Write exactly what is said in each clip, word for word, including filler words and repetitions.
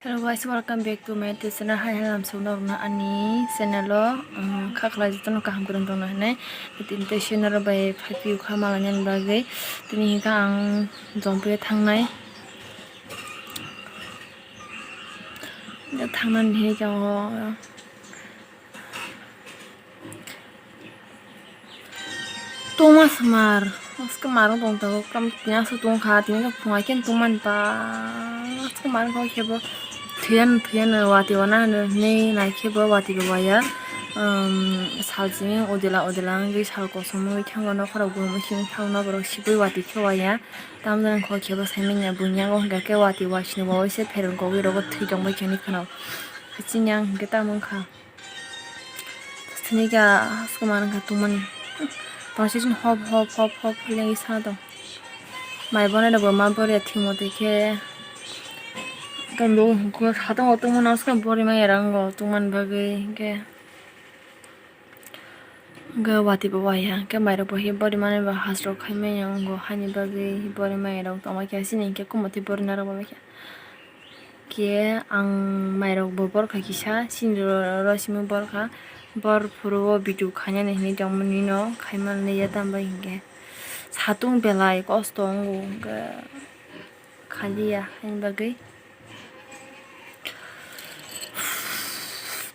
Hello guys, welcome back to my YouTube channel. Hai, hai, lamsok norokno ani channel o, um, kha khlai jotono kaham kwrwng tongna hinwi. Tini tei channel o bai phaiphiyokha malani bagwi. Tini hinkha ang Jompui thangnai. Thangnani hinkhe o Tungma samar, aske marung tong tongo, kam tini aswk tungkha, tini khe phungai khe tungmani ba, aske marung khe bo thwiyan thwiyan watwi wana hinwi nai khe bo watwi bo waya, um, sal simi udila udila wngwi sal kosom wngwi thango, nokhorok bo mui simi thango, noborok sibui watwi khe waya, tamjani kho khe bo saimanya buini yango hwnkha khe watwi waisini wawi se phereng kogwi rogo thwi tongbai khe hinwi kheno, chini ang hinkhe tamo wngkha. Sini khe aswk manwkha tongmani. Tongsi sini hop hop hop hop hop hwnwi sana tong. Mai bonai rokbo ma boriya thwimo twi khe. Tongbo hwnkhe satung bo tongmani aswk bori manya rango tongmani bagwi hwnkhe. Hwnkhe watwi bo waiya hwnkhe mairok bo hep bori mani ba hasrok khai manya wngo haini bagwi bori manya rok tongma khe sini hwnkhe kumui twi bori narwk bai kha. Khe ang mairok bo borkha kisa, sini ro, ro simi borkha, bor phuru o video khainani hinwi tongmani no khaimani ya tamo hinkhe satung belai kosto wngo hwnkhe khaliya haini bagwi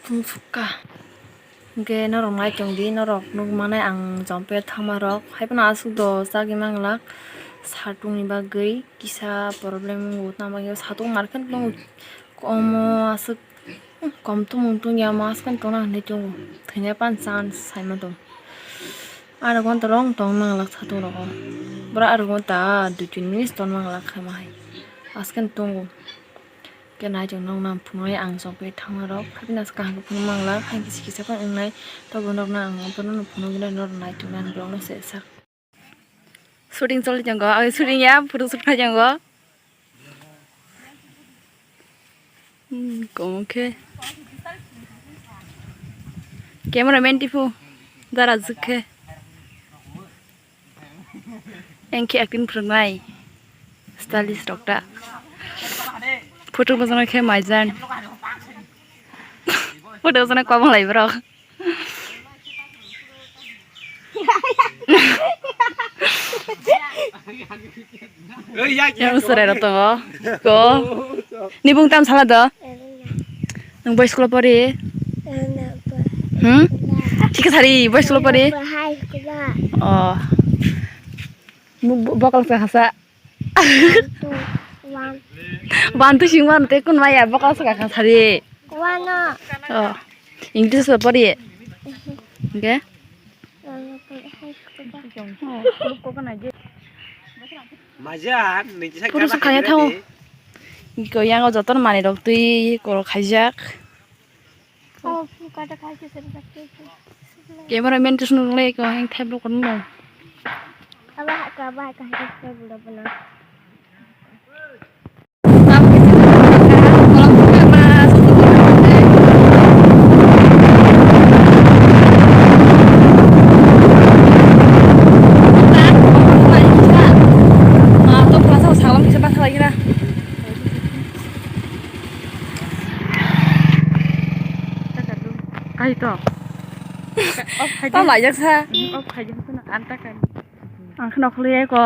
tungsukha. Hwnkhe norok nai tongdi, norok nukmanai ang Jompui thangmarok. Haiphano aswk do chagwi manglak, satungni bagwi kisa problem wngo, tamo bagwi satung narwkhe tongo. Omo aswk, kom tumung tungya, omo aswk tongna hinwi tongo. Thwina pan chance saima tong. Aro gonta rong tong manglak satung rogo. Bora aro gonta dui tin minute ton manglak khaima hai. Aswk tongo. Khe nai chwng nokna phunuknai ang Jompui thangmarok. Haphino kaham khe phunuk manglak, hai kisa kisa phano wngnai. Tobo nokna ang bono phunuknai, norok nai tongna ang vlogno se sak. Shooting choli tongo, ai shooting ya, photo shoot khai tongo. Hmm, komo khe. Cameraman tipu, dara jwk khe. Engkhe acting phwrwngnai stylist rok ta. Photo bojongna khe maijan. Photo bojongna kwbang lai borok. Yang serai rok tongo. Ko. Ni bung tam sala do. Nwng boi school o pori? Hmm? Thik sari, boi school o pori? High school o. Oh. Bo-, bo-, bokol sa khasa. One to sing one te kun maya bokol sa khasa sari. One o. Oh. English o pori? Hwnkhe? Photo shoot khaina thango. Iko yango jotono manwi rok twi korok khaijak. Camera man tusung nung lai ko ang thep rok nung. Kaito. Off khai di. Tamo laijak sa. Off khai di, hwnkhe no anta khai. Ang kheno khwlwi ko.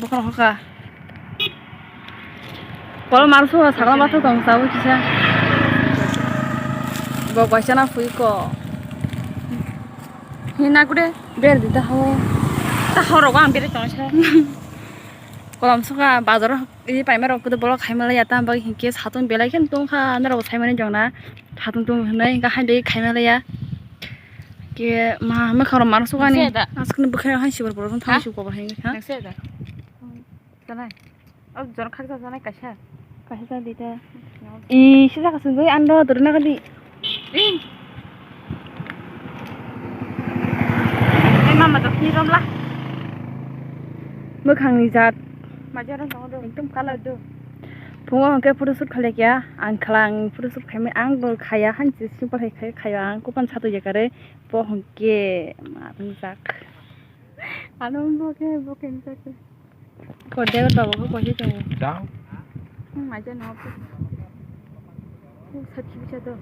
Bokhorok hoka. Kol mar suha sakla bathok tong sawi kisa. Bo kaisa na phui ko. Hina kude ber di ta ho. Ta ho rogo ang bere tong sa. Kolom suka bazar. Ini paima rok kudu bolok khaima laya, tam bagwi hinkhe satung belai khe tongkha, norok saimani jongna satung tung hinwi hinkhe haino khaima laya. Ke ma, ma khoro mar sugani. Nangse da. Askni bwkhai hai sibor borok thang. Ha? Sibor hai ha. Nangse da. Tanai. O jon khaksa tanai kaisa. Kaisa ta dita. I sisa kasungwi ando dorna kali. Ei. Ei mama to hi romla. Bwkhangni jat. Maja rong tongo do. Ekdom color do. Phungo hwnkhe photoshoot khailai kya. Ang khala ang photoshoot khaimani ang bo khaya hansi simple hai khai khayo ang kopan satwi jakare bo hwnkhe ma wngjak. Ano bo khe bo khe wngjak. Ko David baba ko kosi tongo. Dang. Hmm, aja no. Kuk sakhi bisa do.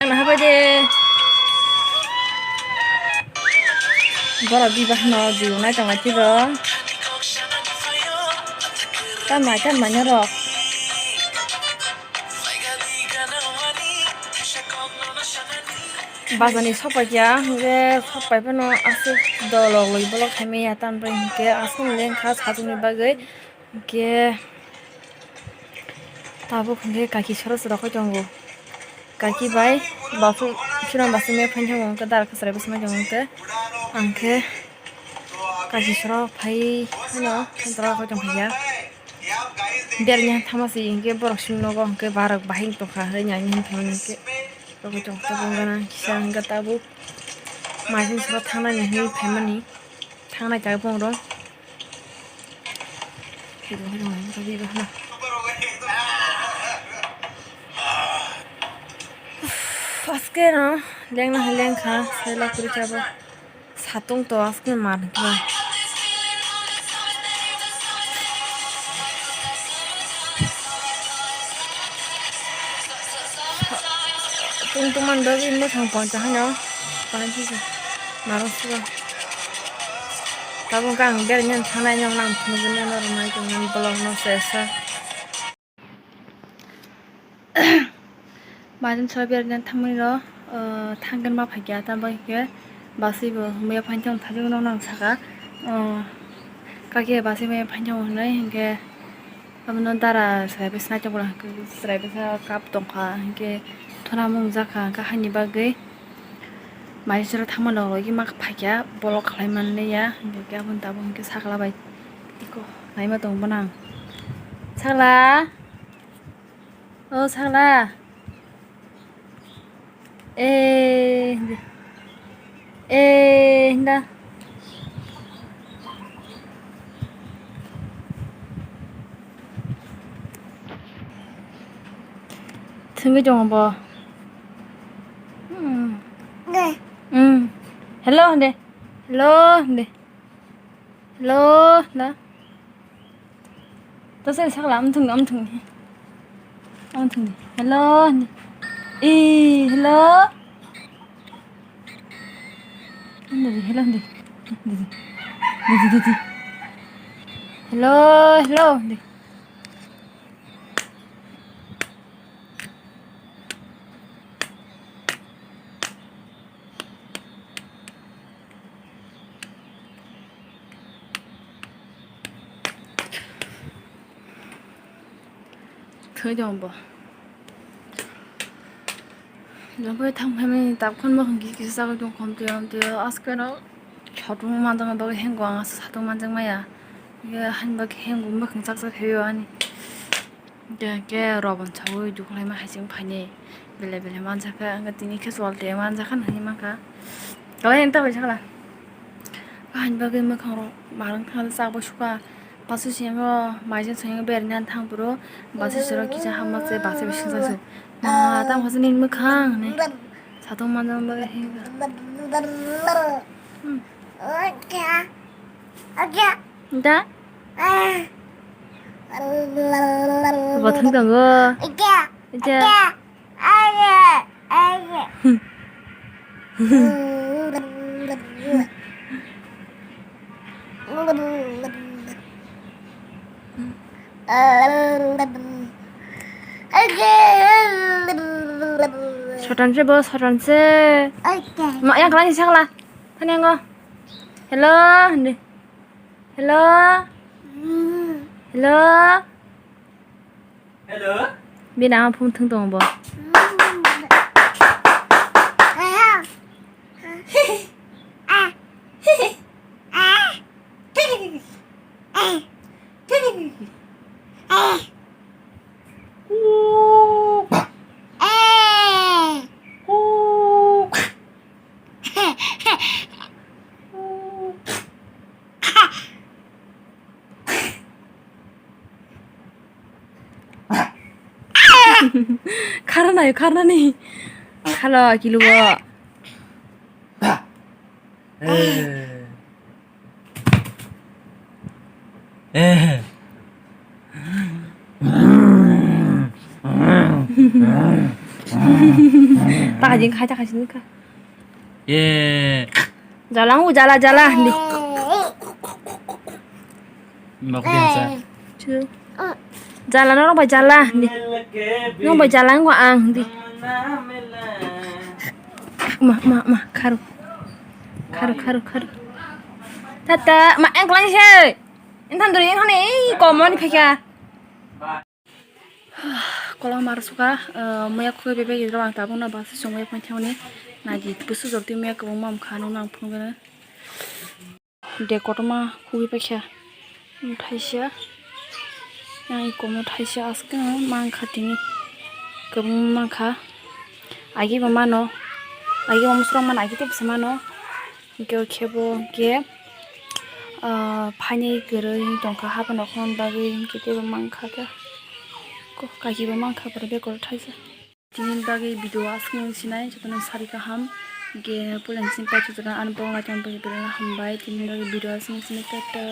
Ang habai de. Borok bibah no jibo nai tongma tiro. Tamo tamo norok. Bazar ni sok paikha, hwnkhe sok pai phano aswk dolok lwi bolok khaimaya, tamni bagwi hwnkhe aswk lengkha sajwkni bagwi. Hwnkhe tabuk hwnkhe kaki soro soro khe tongo. Kaki bai bathroom, bisingo bathroom ya phaini thango hwnkhe dara kwchwrai bwswk nai tongo hwnkhe. Ang khe kaki soro phai phano thantra khe tong phaiya. Berni thangma se hwnkhe borok simi nogo hwnkhe barok bahai tongkha hwnwi ang hwnwi phaimani hwnkhe. Rokhe tong tabuk gana kisa hwnkhe tabuk. Maising soro thangnani hwnwi phaimani. Thangnai tabuk rok. Aske no lengna hai lengkha, sai la kuri chabo. Satung to aske man khe. Tung tung man dagi mo thang pon cha hano. Pahan chi. Maro suwa. Tabuk ang berni thangnai no nang thumui no rwnai tong nang bolong no sesa. Maising sora berajak thangmani rok, ah, thangkhe ma phaikha, tamo hinkhe basui bo muya phainthong thajwk nokno ang sakha, ah, kaki basui muya phainthong hinwi hinkhe abono dara chwrai bwsa naitokmani chwrai bwsa cup tongkha hinkhe thuna mung jakha hinkhe haini bagwi maising sora thangmani rok ma phaikha bolok khlai manliya hinkhe aboni tabuk hinkhe sakla bai naima tongo bono ang sakla. O sakla. Eh, hindi. Eh, hinda. Thwngwi tongo bo. Hmm. Hmm. Hello, hindi. Hello, hindi. Hello, na. Tasa sakla amthung amthung. Amthung. Hello, hindi. Eh, hello. Hindi, hello, hindi. Hindi, hindi, hindi. Hello, hello. Thwi dong bo. Jangbai thang phaimani tabkhon bo hwnkhe kisa chagwi tong khom twi, twi askeno satung manjakma bagwi hengo ang satung manjakmaya. Ye hani bagwi hengo mwkhang chaksa phaio ani. Ke, ke robon sawi dukhlaima hai chwng phaini. Bele bele manjakha, ang tini khe chol te manjakha nini mankha. Kawai ang ta bai sakla. Kahini bagwi mwkhang rok marang thang chak bai sukha. Pasu siyang o maijang siyang o berni thang phuru basa siro kisa hamma se basa bising sa su. Ma tang hasa nini mwkhang ne. Satung manjakma bagwi hinga. Hmm. Da? Bo thang tongo. Ija. Sotanse bo, sotanse. Ma, yang kelai sakla. Thani ango. Hello, hindi. Hello. Hello. Hello. Bini ama phone thwng tongo bo. Kharnai, kharnani. Khala kilugo. Eh. Eh. Takajing khai, takajing kha. Ye. Jala, u jala, jala. Hindi. Jala no bai jala. Hindi. No bai jala ngo ang. Hindi. Ma, ma, ma, kharu. Kharu, kharu, kharu. Tata, ma, ang klang se. Intan duri, intan ni, komon phika. Kolong mar suka, eh, muya khugwi bebak rw ang tabuk no bus song bai phai thangni. Naidi busu jok di muya kwbangma wngkha, nukno ang phunukgwi. De kotorma khugwi paikha. Thaisa. Yang ikomo thaisa askhe mankha tini. Kwbangma mankha. Agi bo mano. Agi bo musrok mano, agi tei bwsa mano. Hwnkhe o khe bo hwnkhe, ah, phainai kwrwi tongkha haphano khoroknw bagwi hwnkhe teibo mankha khe. Ko-, kaki bo mankha borok bek kotor thaisa. Tini bagwi video aswk nung sinai jotono sari kaham hwnkhe puila sini paithak jora ani bokong lai tongma bagwi belai no hambai tini bagwi video aswk nung sinai tata.